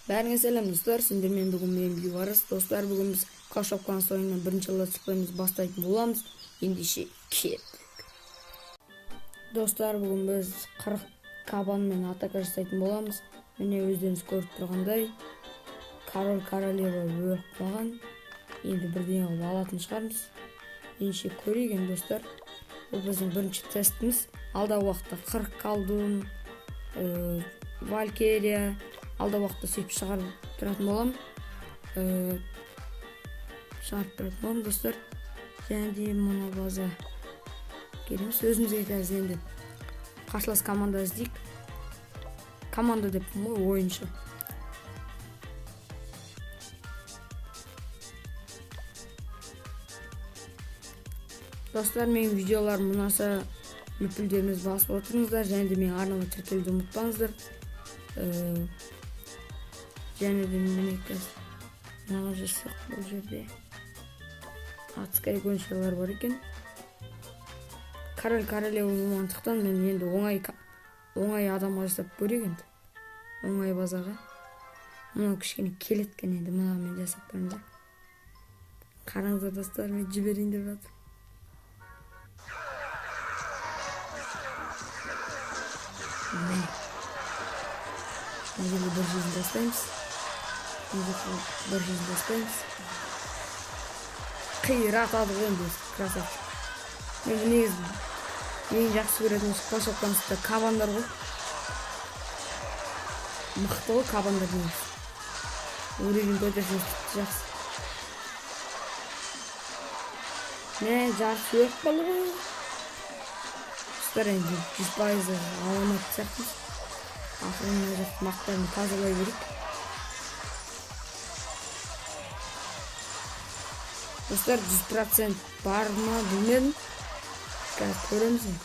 Бәріңе сәлем достар, сендермен бүгін мен Бейбарыс. Достар, бүгін біз Clash of Clans ойынының бірінші летсплейімізді бастайтын боламыз. Ендеше кеттік. Достар, бүгін біз 40 кабанмен атака жасайтын боламыз. Міне өздеріңіз көріп тұрғандай, король королева өліп қалған. Енді бірдеңе қылып алатын шығармыз. Ендеше көрейік енді достар. Бұл біздің бірінші тестіміз. Алдағы уақытта 40 колдун, Валькирия, алдағы уақытта сөйтіп шығарып тұратын боламын. Шығарып тұратын боламын достар. Және де мына база келеміз. Өзімізге қазір енді қарсылас команда іздейік. Команда деп ғой, ойыншы. Достар, менің видеоларым ұнаса лүпілдеріңізді басып отырыңыздар, және де менің арнама тіркелуді ұмытпаңыздар. Және де міне қазір мына жасақ бұл жерде адская гончалар бар екен. Король королева болғандықтан мен енді оңай адамға жасап көрейік енді. Оңай базаға. Мынау кішкене келеді екен енді, мынаумен жасап көреміз. Қараңыздар достар, мен жіберейін деп жатыр. Міне. Мына жерде бір жүзін тастаймыз. Мына жаққа бір жүзін тастаймыз. Қиратады ғой енді, красавчик. Мен негізі ең жақсы көретін осы Clash of Clans'та кабандар ғой. Мықты ғой кабандар негізі. Уровень көтерсеңіз тіпті жақсы. Мә, жарысы өліп қалды ғой. Достар, енді 100% ала алмайтын сияқтымыз. Ақырын мына жақты мақтарын тазалай берейік. Достар, 100% бар ма білмедім. Қазір көреміз енді.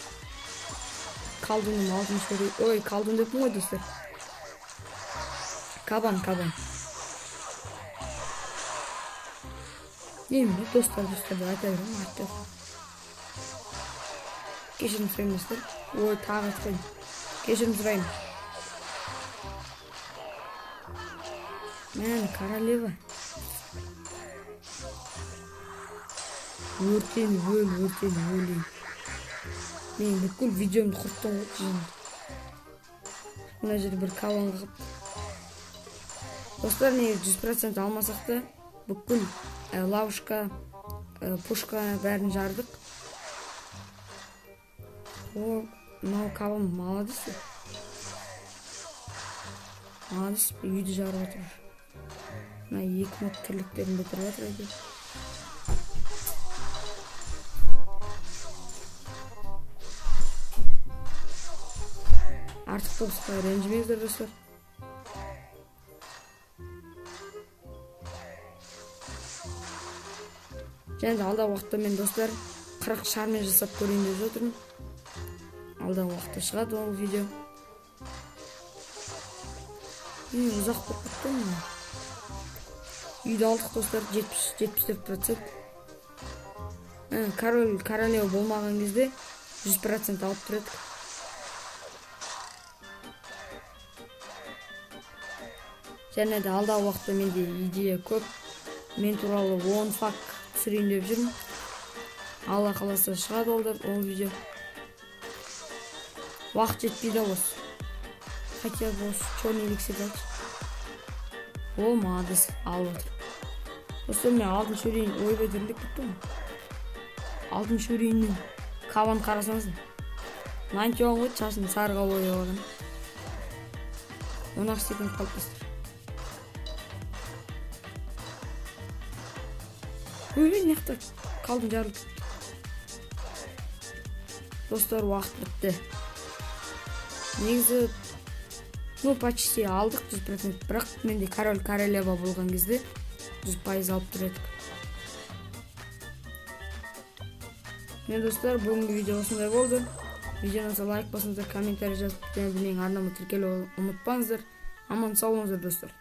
Колдуным алтыншы ой, ой, колдун деппін ғой достар. Кабан, кабан. Немене, достар, достар деп айта беремін, айтты. Кешірім сұраймын достар. Ой, тағы айтып қойдым. Кешірім сұраймын. Мә, королева. Өртен өл, өртен өлейін. Мен бүкіл видеомды құрттым ғой енді. Мына жерде бір кабан қалыпты. Достар, негізі 100% алмасақ та бүкіл ловушка, пушка бәрін жардық. О, мынау кабан молодец. Молодец, үйді жарып отыр. Мына екі мот тірліктерін бітіріп жатыр әйтеуір. Артық дыбысқа ренжімеңіздер достар. Және де алдағы уақытта мен достар 40 шармен жасап көрейін деп жатырмын. Алдағы уақытта шығады ол видео. Үй, ұзақ болып кетті мына. Үйді алдық достар, 74%. Король, королева болмаған кезде 100% алып тұр едік. Және де алдағы уақытта менде идея көп. Мен туралы 10 факт түсірейін деп жүрмін. Алла қаласа шығады ол деп, ол видео. Уақыт жетпейді осы. Хотя бы осы черный эликсирді алшы. О, молодец, алып отыр. Достар, мен алтыншы уровень ойбай дірілдеп кетті ғой. Алтыншы уровеньнің кабан қарасаңыз. Найнти уан ғой, шашын сарыға бояп алған. Он ақ секунд қалды достар. Ой, мына жақта қалдым жарылып кетті. Достар, уақыт бітті. Негізі, почти алдық 100%, бірақ менде король королева болған кезде 100% алып тұр едік. Міне достар, бүгінгі видео осындай болды. Видеоны ұнаса лайк басыңыздар, комментарий жазып, және де менің арнама тіркелуді ұмытпаңыздар. Аман сау болыңыздар достар.